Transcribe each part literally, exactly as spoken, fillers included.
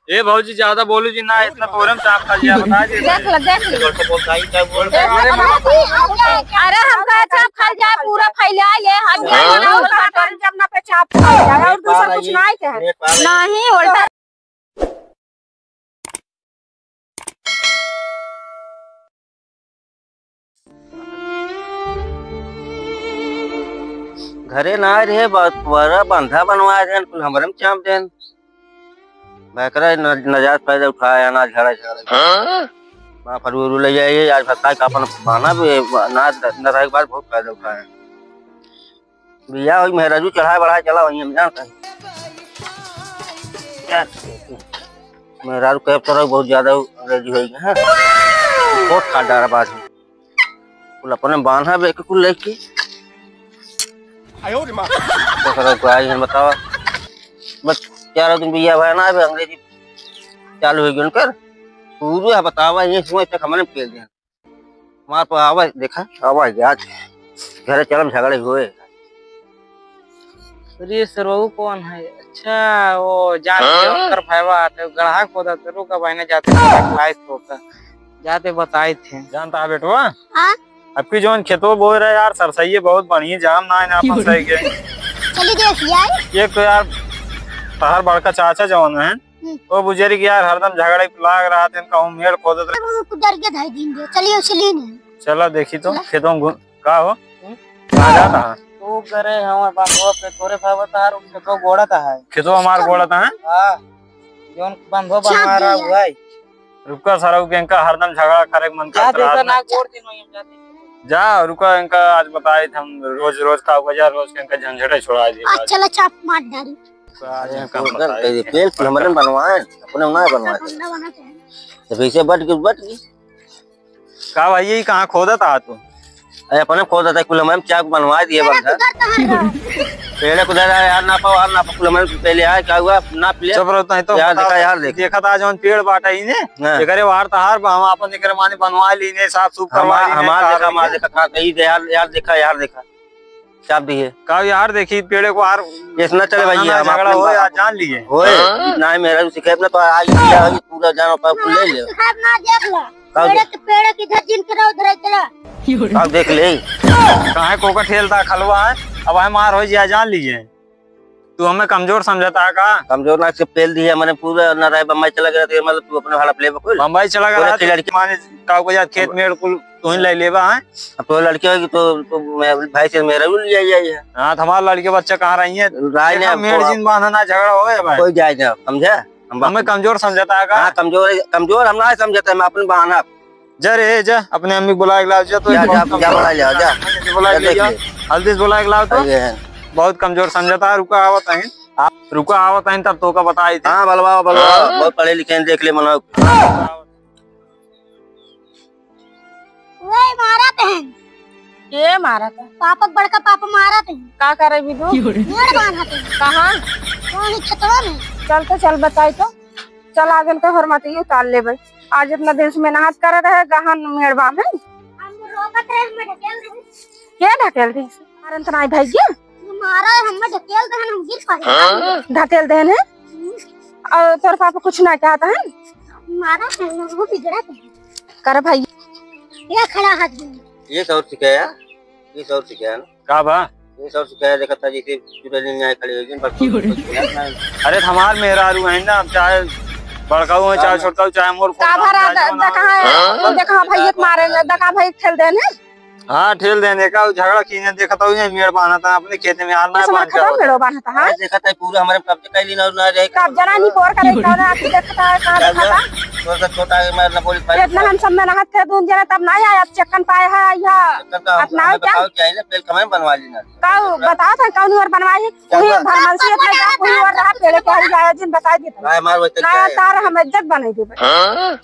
ए भौजी, ज्यादा बोलू जी ना, इतना तोरे में चाप खा लिया, बता दे। देख लो, देख लो। बोलता ही क्या बोलता है? अरे, अरे, हम कहा चाप खा जाए, पूरा फैला ले, हम हाँ। जब ना पे चाप खा जाए, और दूसरा कुछ नहीं कहे। नहीं, उल्टा। घरे ना रहे, ब-, बड़ा बंधा बनवा देन, कुल हमरे में चाप देन। बैकरा न-, नजायज फायदा उठाए, अनाज झगड़ा, झगड़ा। हाँ? बाप हरू उरू ले जाइए, आज भत्ता का अपन बहाना भी, ना, न रहे के बाद बहुत फायदा उठाए। बिया होई, मेहरारू चढ़ाए बढ़ाए चला वहीं हम जानता है। मेहरारू कहे तरह बहुत ज्यादा अंग्रेजी होई है। कोट खा डारा बात है। कुल अपने बांधा बे के कुल लेके। आयो रे माँ। तो सर को आई है बतावा। बस ग्यारह दिन बिया भाई ना बे अंग्रेजी चालू हो गई उनकर। पूरे बतावा ये समय तक हमने पेल दिया। हमार पर आवा, देखा, आवा, आज घरे चलम झगड़े हुए। अरे सरऊ कौन है? अच्छा, वो जान के हाँ? उनकर भैवा आते, गढ़ा खोदा ते, रुका भाई ने जाते, लाइट होता, जाते बताए थे। जानता है बेटवा? हाँ? अब की जौन खेतवा बोए रहे यार, सरसइये बहुत बढ़िया जाम ना है ना फंसाई के। चलिए देख लिया है। एक तो यार, तहार बड़का चाचा जौन है, हम्म। ओ बुजुर्ग यार हरदम झगड़े पे लाग रहा थे, कहूँ मेड़ खोदत रहे। वो कुदर के धाई दिन दे। चलिए उसे लेने। चला देखी तो, चला। खेतों में घूम, का हो? हम्म? कहाँ जाता है? तू करे हमारे बंधुआ पे तोरे भाव तार, खेतों गोड़ा था है। खेतों हमार गोड़ा था है? हाँ। जौन बंधुआ बनवा रहा हुआ है। रुका सरऊ के इनका हरदम झगड़ा करे के मन करत रहा है। ना गोड़ दिन वहीं हम जाते। जा, रुका इनका आज बताए थे हम रोज, रोज का वजह, रोज के इनका झंझटे छुड़ा दिए आज। चला चाप मार डाली। आज इनका हम बताए थे। पेल कुल हमरे बनवाए, अपने ना बनवाए। तो वैसे बट गई, बट गई। का भाई, ये कहाँ खोदत आ तू? अरे अपने खोदत है, कुल हमरे चाप बनवा दिए बंधा। पेड़े कुदार यार ना पाओ, यार ना पाओ, कुल हमरे पहले आए, का हुआ, ना पले। चुप रहो, नहीं तो यार बता, देखा, यार देख। देखा था जौन पेड़ बाटा ही ने, हाँ। एकरे वार तहार बा, हम आपन एकरे माने बनवा ली ने, साफ सूफ करवा ली ने, हमार देखा, हमार देखा, का कही दे यार, यार देखा, यार देखा। चाप दिए। का यार देखी पेड़े को आर इतना चले भाई, ना हमार झगड़ा हो यार, जान लिए। होए, हाँ? ना है मेरा सिखाए ना तो आज किया है, पूरा जानो पाओ ले ले। सिखाए ना देख लो। का पेड़े दे-, के, पेड़े की धज्जिन के रहो धरे तेरा। का देख ले। काहे को का ठेल दा खलवा है, अब है मार हो जिया जान लिए। तू हमें कमजोर समझता है का? कमजोर ना से पेल दिए, मैंने पूरा ना रहे बम्बई चला गया, तो मतलब तू अपने भाड़ा प्ले बकुल। बम्बई चला गया, लड़की माने का को यार खेत में कुल तू ही ले लेबा है। अब तो लड़की होगी तो, तो मैं भाई से मेरा भी लिया जाइए। हाँ, तो हमारा लड़के बच्चा कहाँ रही है? राय ने देखा, मेड़ जिन बांधा ना झगड़ा हो गया भाई। कोई जाए ना, समझा? हम बाप हमें कमजोर समझता है का? हाँ, कमजोर है, कमजोर हम ना समझते, हम अपने बहाना। जा रे, जा, अपने अम्मी बुला के लाओ, जा, तो जा, बहुत जा, कमजोर जा, बुला ले आओ, जा। अम्मी बुला के ले आओ। हल्दी से बुला के लाओ तो। बहुत कमजोर समझता है, रुका आवत है। आप रुका आवत है, तब तो का बताई थे। हाँ, बलवा, बलवा, हाँ? बहुत पढ़े लिखे हैं, देख ले, मनो। वही मारत हैं। के मारत है? पापा के बड़का पापा मारत हैं। का करे बिदु? मेड़ बांधत हैं। कहाँ? वहीं खेतवा में। चल तो चल बताई तो। चल आगे तो हर मत उतार ले भाई। आज इतना दिन से मेहनत करे रहे, गहन मेड़ बांधे। हम रोकत रहे, हम ढकेल रहे। के ढकेल दी? मारन तो नहीं भाई के? मारा है, हमें ढकेल दे, हम गिर पड़े। हाँ? ढकेल दे ने? हम्म। और तोर पापा कुछ ना कहता है? मारा है, वो बिगड़ा है। कर भाई। ये खड़ा हाथ में। ये सौर सिखाया, ये सौर सिखाया ना? का बा? ये सौर सिखाया, देखा था जैसे चुड़ैल न्याय खड़ी होगी, बस। अरे, हमार मेहरारू है ना, चाहे बड़का हो, चाहे छोटका हो, चाहे मोर का भरा द-, दका है, हाँ? दका भाई एक मारे न, दका भाई खेल देने। हाँ, ठेल देने का झगड़ा कीने देखत हो, ये मेड़ बांधत है अपने खेते में, हाल ना ऐसे बांध खत्म के मेड़ो बांधत है। अरे देखत है पूरा हमारे कब्जे का ही लेना और ना रहे। कब्जा ना नहीं पोर करे, कौन आके देखता है, कहाँ देखता है? थोड़ा सा छोटा है, मैं ना बोली पाई। इतना हम सब मेहनत थे, दून जने तब ना आया, अब चक्कन पाए है, या चक्कन का हम, अपना हमें क्या? बताओ क्या है ना, पेल कमाई बनवा लेना। का बताओ था, कौन और बनवाई? वही भरमंसी इतना जा, वही और रहा, पेड़े के हरी आया, जिन बताई देता। ना, हमारे वैसे ना, क्या है? तार हम इज्जत बनाई देबे।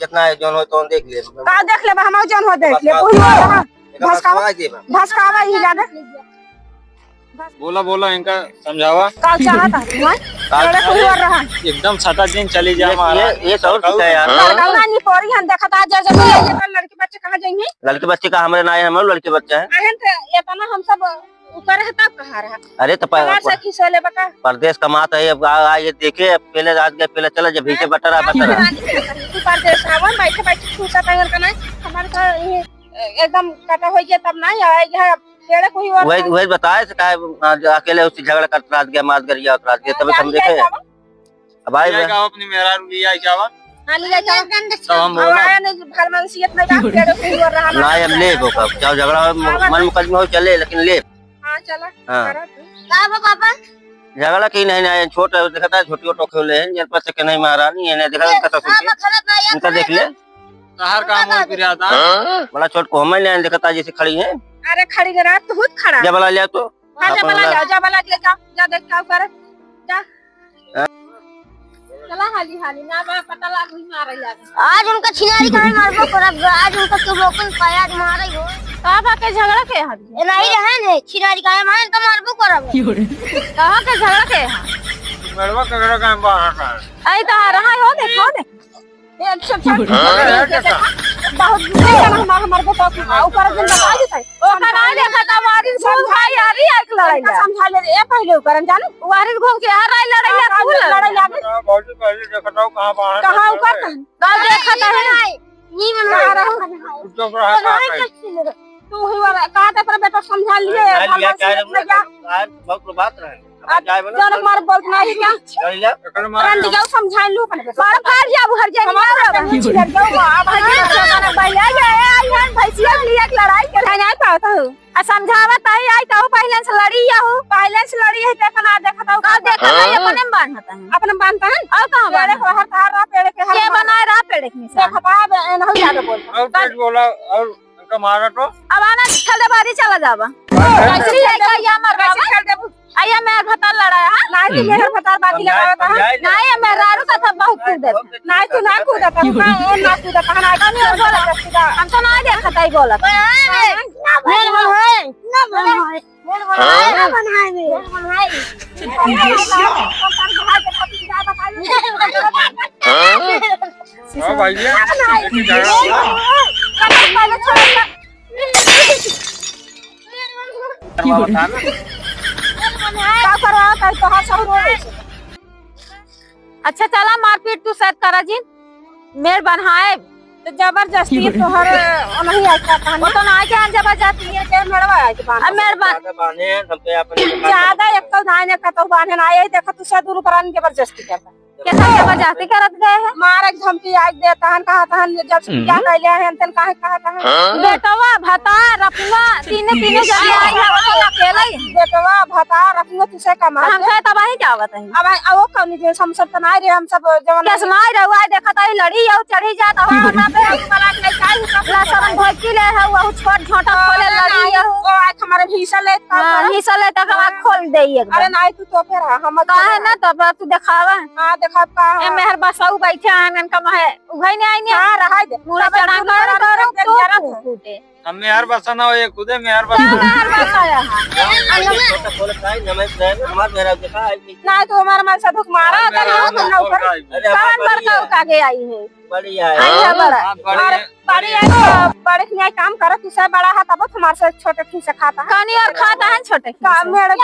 कितना है, जौन हो, तो देख ले। का देख लेबे, हम जौन हो, देख ले, बस, वही और रहा। एक बार भसकावा, सुनाई देबा। भसकावा ही जाने। बोला, बोला, इनका समझावा। का चाहत है, हैं? का तेरे कोई और रहा। एकदम सटा दिन चली जा ये, महाराज। ये, ये सौर कितना है यार? लड़का नहीं पोरी हम देखत आज जब, जब लड़के बच्चे कहाँ जाएंगे? लड़के बच्चे का हमरे ना है, हम लोग लड़के बच्चे हैं। अहन तो ये तो ना हम सब ऊपर है तब कहाँ रहा? अरे तो प-, हमार से खिसो ले बका। परदेस कमात है, अब आ, आ, ये देखे, अब पहले रात गए, पहले चला, जब भीसे बटर आ, बटर आ। तू परदेस आवन, बैठे बैठे खिसो तंगन का नहीं, हमारे तो ये एकदम कटा हो गया, तब नहीं आया, यहाँ पेड़े कोई और वही, नहीं। वही बताए से काहे, आ, अकेले उससे झगड़ा करत रात गया, मार गरिया रात गया, तभी समझे थे। अब आए लिया बे। जाओ अपनी मेहरारू लिया जाओ। हाँ, लिया जाओ। तो हम अब बोला। आया नहीं, भर मनसियत नहीं बात करे, कोई और रहा ना, हम लेब ओका। चाहे झगड़ा हो, हाँ, मन मुकदमा हो, चले, लेकिन लेब। हाँ, चला, हाँ। करो तू। का बा पापा? झगड़ा की नहीं, नहीं, छोट है, देखता है, छोटी ऑटो खोले हैं, जन पर से के नहीं महारानी है, नहीं देखा, इनका ससुर के। इनका देख ले। तहार काम हो फिर आता। बड़ा छोट को हमें नहीं देखता, जैसे खड़ी है। अरे, खड़ी के रात तो खुद खड़ा। जब वाला लिया तो। हाँ, जब वाला जाओ, जब वाला ले जाओ, जा देख का ऊपर, जा। चला हाली हाली, ना बा पता लाग हुई मारे लाग। आज उनका छिनारी काहे मारबो करब, आज उनका क्यों रोकन पाया, आज मारे हो। का बा के झगड़ा के हबी? ए, नहीं रहे ने, छिनारी काहे मारे, इनका मारबो करब। कहाँ के झगड़ा के है? मेरवा के झगड़ा काहे मारत है? आई तो आ रहा है, हो देख, हो देख। ए, अच्छा, अच्छा। अरे, यार, कैसे? बहुत बुरा है ना, हमार, हमार बेटा को ऊपर दिन बता देता है। ओकर ना देखा था, वारिस घूम के आई, अरे, एक लड़ाई इनका है। समझा ले, ए, पहले ओकर, जानू? वारिस घूम के आ रहा है, लड़ाई है, हाँ, तू लड़ाई लड़ाई है। है। हाँ, भौजी, पहले देखा था, कहाँ बाहर कहाँ है? ऊपर कहाँ? कल देखा था, है ना? नी मन कहाँ रहा? चुप रहा, कहाँ है? तू ही वाला, कहाँ था, पर बेटा समझा लिए, समझा लिए, क्या रे, समझा लिए। यार, बहुत बात रहे। अब जाए वाला जौन हमारे बोलत नाही क्या? चल जा। करंट जाओ, समझाइ लू अपने बेटा। मार फाड़ जाबू, हर जाए हमारा मार बहन छिलर जाओ, अब हर जाए बहन भैया ये आई है, भैंसिया के लिए एक लड़ाई के है, नहीं पावत हूँ। आ समझावत आई, आई कहू पहले से लड़ी या हो, पहले से लड़ी है, देखा ना देखा था, का देखा ना, हाँ? अपने में बांधता है। अपने में बांधता है? और कहाँ पेड़े बांधता? को हर तार रहा, पेड़े के हर के मार। बनाए रहा, पेड़े के निशान। देखा था, अब ए नहीं ज्यादा बोल। और कुछ बोला, और उनका मारा तो? अब आना, छल दे बारी चला जावा। अरे, कैसी है, क्या या मर कैसी रहा? छल देबू? आइए, मैं भतार लड़ाया, हाँ? नाही, तू मेरे भतार बाजी समझाए, लगावत, हाँ? समझाए ना। नाही, मैं रारू का सब बहुत कूदत। नाही, तू ना कूदत, हाँ, ओ ना कूदत, हाँ, ना कमी और बोला। हम तो ना देखत आई बोलत। ना बनाए, ना बनाए, ना बनाए, ना बनाए। हाँ भैया, ना बनाए। पहले छोड़। करवा बता ना। का करवा, कल तोहार सब रोए। अच्छा, चला, मारपीट तू सत करा जिन, मेर बन्हाए। तो जबरदस्ती तोहर नहीं आता, वो तो ना के हम जबरदस्ती है, के मेरवा है के बांध। अब मेर बा- ज्यादा बांधे, हम तो अपने ज्यादा एक तो धान एक तो बांधे ना, यही देखा तू सत दूर पर आन जबरदस्ती करता। केतना जबरदस्ती करत गए है? मारे के धमकी आइ देता हन, कहा तहन जब से बियाह कैले हन, तन काहे कहा तहन? हाँ? बेटवा, भतार, अपना, तीने, तीने जने आई है, वो अकेले ही। बेटवा, भतार, अपना तुसे कमा हम के। कहे तब वही क्या बताई? अब आई, अब वो कौन जे हम सब तो नाई रे, हम सब जवन केस नाई रहुआ, देखत आई लड़ी, और चढ़ी जात, और हमरा पे हम बना के नहीं चाहिए, सब ला शरम भड़की ले है, वो छोट झोंटा खोले लड़ी है। ओ, आज हमारे भीषण ले, हाँ, भीषण ले तक आँख खोल दे एक बार। अरे नाई, तू तो फिर हम काहे ना, तब तू देखावा। हाँ, देखा का ए, है। मेहर बसाऊ बैठे हैं, इनका महे उघाई नहीं आएंगे। हाँ, रहाई दे। मुड़ा सब चढ़ा दुनू कर, तरफ करो, से तो जरा फूटे। हम मेहर बसा ना हो, ये खुदे मेहर बसा। क्या मेहर बसा है? हम लोग तो बोलत है, नमस्ते, हमार मेहर देखा है कि नहीं, तो हमार मन से दुख मारा, हमार अगर मेहर हम ना बोल ऊपर रहा है। अरे, हमार कौन बड़ी बड़का है। उका के आई है? बड़ी है। आई है बड़ा। हाँ, बड़ी और है। बड़ी है तो बड़े के न्याय काम करत, तू से बड़ा है, तब तुम्हारे से छोटे ठीक से खाता है। कहानी और खाता है छोटे का मेरे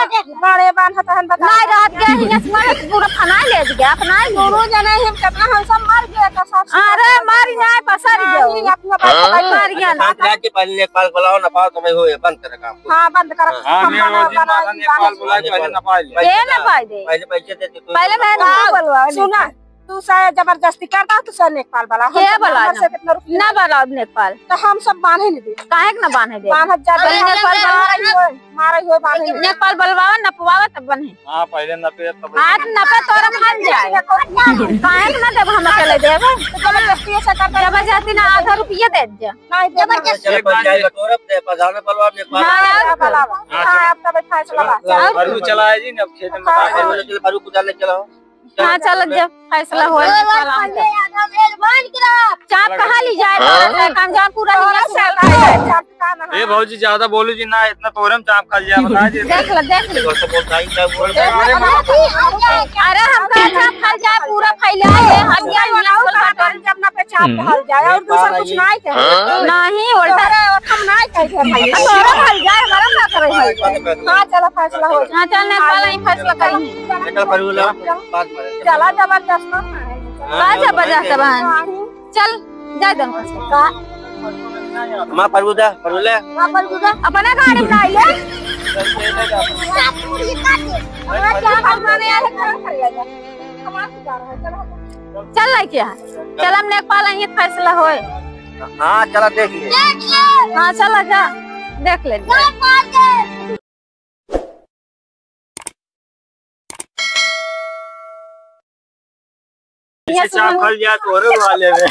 बड़े बांधत हन, बता। नहीं, रात गए ही, यस मारे पूरा फनाई ले गया, अपना ही। दोनों जने ही कितना हम सब मर गए, तो सब अरे, मर जाए, पसर नहीं, गयो। अपना बात हाँ? मर गया ना। अच्छा, शांत रह के पहले लेखपाल बुलाओ ना, पाओ तो भाई हो, ये बंद कर काम। हाँ, बंद कर। हाँ, हम मेरे लोग बना लेखपाल बुलाए, पहले ना पाए ले। ये ना पाए दे। पहले पैसे दे दे, तू पहले मैं ना बुलवाओ, सुना। तू से जबरदस्ती करता, तू से नेकपाल वाला। हम के तो बोला हमर ना? से कितना रुपया ना बोला अब नेकपाल। तो हम सब बांधे नहीं दे। काहे के ना बांधे दे? बांधत जा, अरे, नेकपाल अरे, बलवाई अरे, होय, मारे होय बांधे नहीं दे। नेकपाल बलवावा, नपवावा तब बने। हाँ, पहले नपे तब। आज नपे तोरा भाग जाए। काहे के ना देब, हम अकेले देब? तो जबरदस्ती से करता है। जबरदस्ती ना, आधा रुपया दे दे। नहीं देब। जबरदस्ती। चलो, पंचायत का तोरब दे, प्रधान बलवा नेकपाल। हाँ, हाँ, बलवा। हाँ, हाँ, अब तब फैसला बा। हाँ, बारू चलाए जी, अब खेत में हाँ, बता दे। हाँ। चलो, चलो, बारू कुदाल ले चलो। हाँ, चल, जब फैसला होए, चल, चल, चल। चाप कहाँ ली जाए, हाँ? तोरा से काम जाम पूरा लिया, तोरा से काम जाम। ए भौजी, ज्यादा बोलू जी ना, इतना तोरे में चाप खा लिया, बता दे। देख लो, देख लो। बोलता, बोलता ही क्या बोल रहा है? अरे, हम कहा चाप खा जाए, पूरा फैला है, हटिया वाला हो, जब ना पे का कहल जाए, और दूसरा कुछ नहीं कहे। नहीं, उल्टा तोहरे ओठम नहीं कहे के भाई। तोहरे भाई जाए, हमारा का करे भाई। हाँ, चलो फैसला हो जाए। हाँ, चल, नेपाल ही फैसला करी। एकर पर बोला, बात मारे। चला जबरदस्त ना है। का जबरदस्त बहन? चल, जाए दम का। हमार प्रभु दा, प्रभु ले। हाँ, प्रभु दा। अपना गाड़ी में ना आइए। हमारा क्या करना है, यार, क्या कर लिया जाए? हमारा क्या है? चलो। चल, लइके आ। चल, हम नेपाल आइए, फैसला होए। हाँ, चला देख ले। हाँ, चला जा, देख ले। इसे चाप खा लिया तो और वाले में।